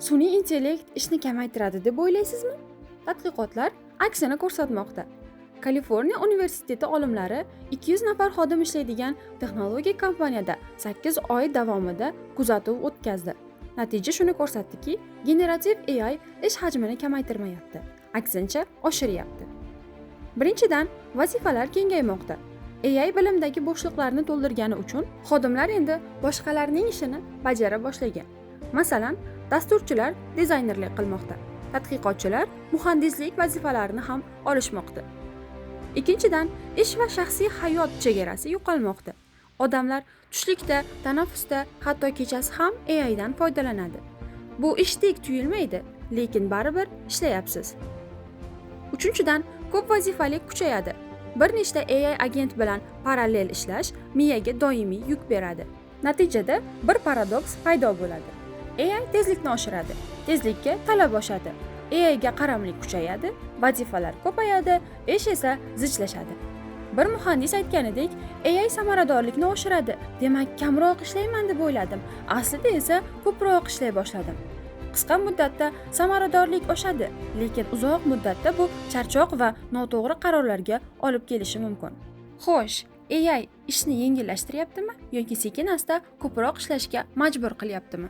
Sun'iy intellekt ishni kamaytiradi deb o'ylaysizmi? Tadqiqotlar aksini ko'rsatmoqda. Kaliforniya universiteti olimlari 200 nafar xodim ishlaydigan texnologiya kompaniyada 8 oy davomida kuzatuv o'tkazdi. Natija shuni ko'rsatdiki, generativ AI ish hajmini kamaytirmayapti, aksincha oshiryapti. Birinchidan, vazifalar kengaymoqda. AI bilimdagi bo'shliqlarni to'ldirgani uchun xodimlar endi boshqalarning ishini bajara boshlagan. Masalan, dasturchilar dizaynerlik qilmoqda, tadqiqotchilar muhandislik vazifalarini ham olishmoqda. Ikkinchidan, ish va shaxsiy hayot chegarasi yo'qolmoqda. Odamlar tushlikda, tanaffusda, hatto kechasi ham AI dan foydalanadi. Bu ishdek tuyulmaydi, lekin baribir ishlayapsiz. Uchinchidan, ko'p vazifalik kuchayadi. Bir nechta AI agent bilan parallel ishlash miyaga doimiy yuk beradi. Natijada bir paradoks paydo bo'ladi. AI tezlikni oshiradi, tezlikka talab oshadi. AI ga qaramlik kuchayadi, vazifalar ko'payadi, ish esa zichlashadi. Bir muhandis aytganidek, AI samaradorlikni oshiradi, demak kamroq ishlayman deb o'yladim. Aslida esa ko'proq ishlay boshladim. Qisqa muddatda samaradorlik oshadi, lekin uzoq muddatda bu charchoq va noto'g'ri qarorlarga olib kelishi mumkin. Xo'sh, AI ishni yengillashtiryaptimi yoki sekin-asta ko'proq ishlashga majbur qilyaptimi?